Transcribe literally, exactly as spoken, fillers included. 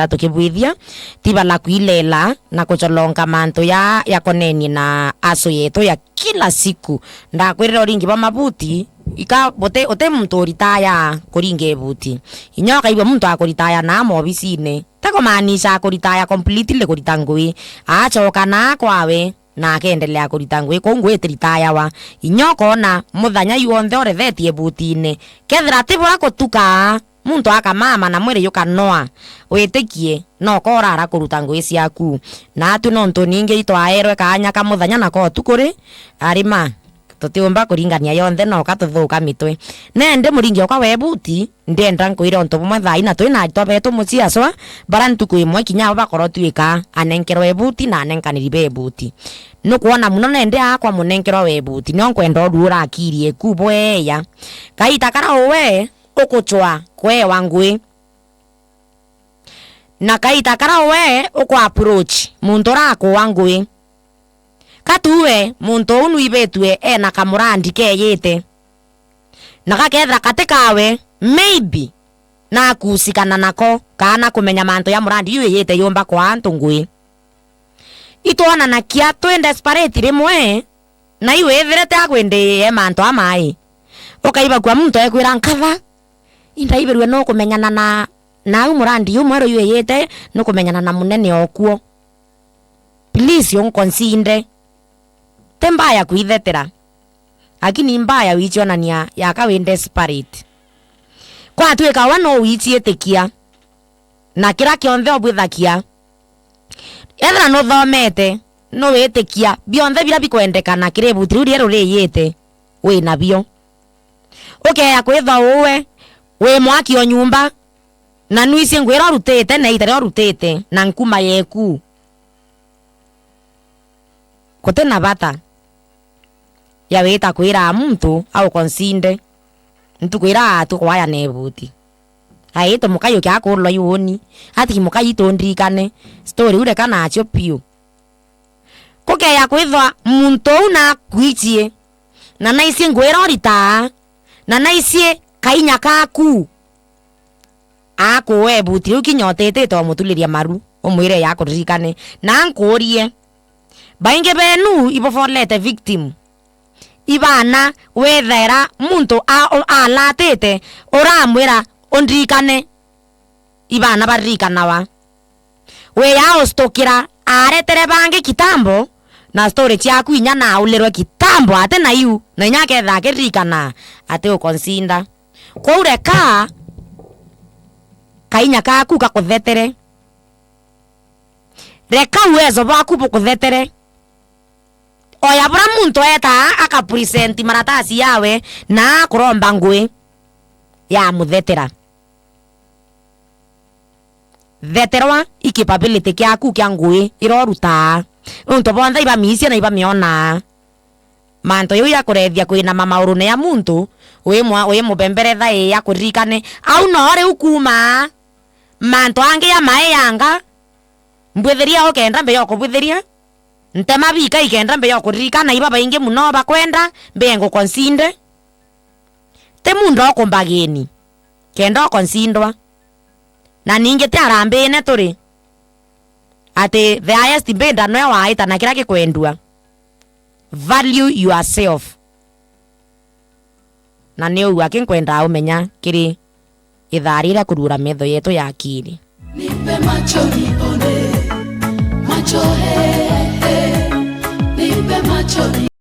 tukibwithia, ti bala kwilela na kucholonga mantu ya, yakonenie na aso yetu ya kila siku. Ndakwirira uringi bwa mabuti, ika buti, uti muntu uritaya kuringa ibuti. Inya ukaigua muntu akuritaya na mobisine, ti kumaanisha akuritaya completely kurita ngui. Acoka na kwawe, na akeendelea kurita ngui kuu, ngui itiritayawa. Inya ukoona muthenya yu wonthe urethetie butine. Kethira ti bwa gutuka, muntu akamama na mwiri jukanoa, witikie, no ukorara kuruta ngui ciaku. Naatu nontu ningi itwaerwe kaanya ka muthenya na ka utuku ri, arima, tutiumba kuringania yonthe, no ka tuthuka mitwe. Nendi muringi okwa wa ibuti, ndienda nkwire untu bumwe thaa ina twi na aritwa betu mucii acwa, bara ntuku imwe kinya abo bakorotwika anenkerwa ibuti na anenkaniri ba ibuti. Nukwona muno nendi akwa munenkerwa wa ibuti, nio nkwenda uruura akiri eku bweya. Kaita kara uwe ukucwa kwewa ngui, na kaita kara uwe uku approach muntu urakuwa ngui. Ka tuwe muntu uu nwibitue ena kamurandi keyite, na gakethira kati kawe, maybe nakusikana nako, kana kumenya mantu ya murandi yu iyite yumba kwa antu ngui. Itwonanakia twi desperate rimwe, na iu withire ti akwindie mantu amai. Ukaibakua muntu ekwira, "Nkatha, indaibirue no kumenyana na, na au murandi yu mweru yu iyite, ni kumenyana na munene okuo." Please, unkonsinde. Ti mbaya kwithetera, lakini mbaya wichionania yaka wi desperate. Kwatwika we no wichiitikia, na kira kionthe ubwithakia, ethira nuthomete, nuwitikia, bionthe bira bikwendekana kiri ibuti riu rieru riyite, wi nabio. Ukeya kwithwa uwe wi mwaki o nyumba, na nwisi ngwira urutite, na ita ria urutite, na nkuma yeku. Guti na bata ya wita kwira muntu aukonsinde ntuku ira atukwaya na ibuti. Aite mukai ukia kurwa yuuni, ati mukai tundirikane, story ure kana acio piu. Kukeya kwithwa muntu uu nakwichie, na naicie ngwira uritaa, na naicie kainya kaku. Akuwe ibuti riu kinya utitite umutuliria maru, umwire yakuririkane. Na nkuurie, baingi benu ibufolete victim? Ibana wethera muntu a-, alatite, uramwira, "Undirikane." Ibana baririkanawa. Wi ya ustukira, aretere bangi kitambo, na story ciaku inya naulirwe kitambo, ati na iu, na inya aketha akiririkana, ati ukonsinda. Kwou reka kainya kaku gakuthetere. Reka uwezo bwaku bukuthetere. Oya bura muntu etaa akapresent maratasi yawe na akuromba ngui ya muthetera. Theterwa i capability kiaku kia ngui ira urutaa. Nontu bonthe ibamiicia na ibamionaa. Mantu jau ya kurethia kwinama maurune ya muntu, wi mwa-, wi mubembere thaii akuririkane. Au no riu kuumaa mantu angi ya mai yanga. Mbwithiria ukenda mbe ya ukubwithiria. Ntema bika ikenda mbe ya ukuririkana iba baingi muno bakwenda mbe ngukonsinde. Ti muntu ukumbagini kenda ukonsindwa. Na ningi ti arambine turi ati the highest bidder nwe waita na kiria gikwendua. Value yourself. Na ni uu aki nkwendaa umenya kiri ithaa riria kuruura metho yetu ya akiri. Nipe macho nione, macho, he, he. Nipe macho nione.